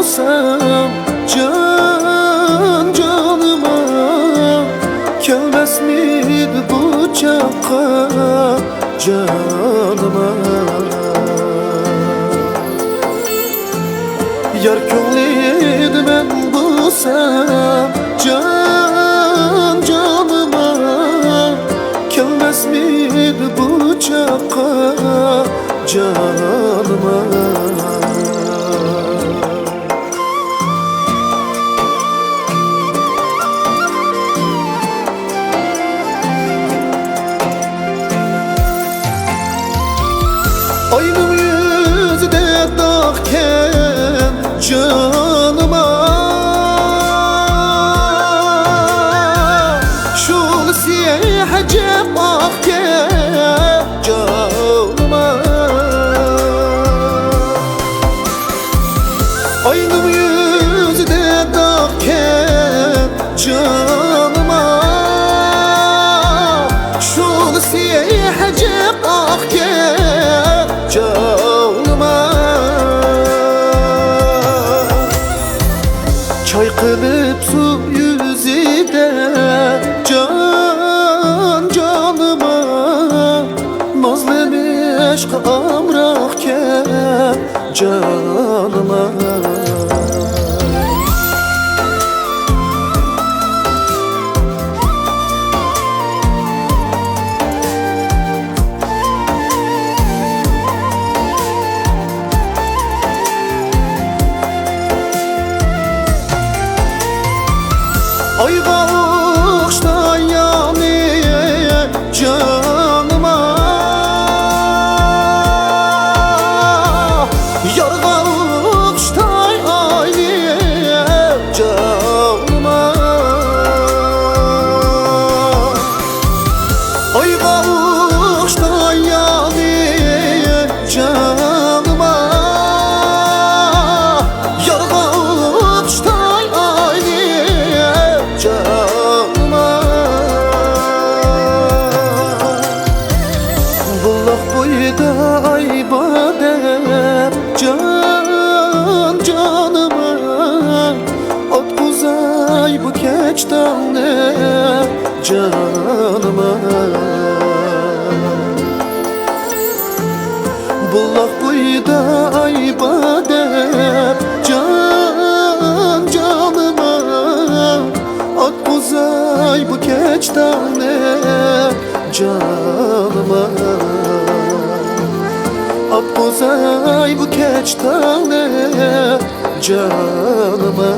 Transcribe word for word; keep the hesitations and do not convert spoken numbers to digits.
سەن جان جانىما، كەلمەسمىدى بۇ چاغقا جانىما. يار كۆڭلىدە مەن بولسام جان جانىما، كەلمەسمىدى بۇ چاغقا جانىما. ئاينىڭ يۈزىدە داغكەن جانىما، شولىسى ئەجەب ئاقكەن جانىما. ئاينىڭ يۈزىدە داغكەن جانىما، شولىسى ئەجەب ئاقكەن جانىما. چايقىلىپ سۇ يۈزىدە جان جانىما، نازلىنىشقا ئامراقكەن جانىما. ئايغا ئوخشايدۇ جانىما، يارغا ئوخشايدۇ جانىما. ئايغا ئوخشايدۇ جانىما، يارغا ئوخشايدۇ جانىما. بۇلاق بويىدا ئاي بار دەپ جان جانىما، ئاتقۇزاي بۇ كەچ تاڭنى جانىما. بۇلاق بويىدا ئاي بار دەپ جان جانىما، ئاتقۇزاي بۇ كەچ تاڭنى جانىما، ئاتقۇزاي بۇ كەچ تاڭنى جانىما.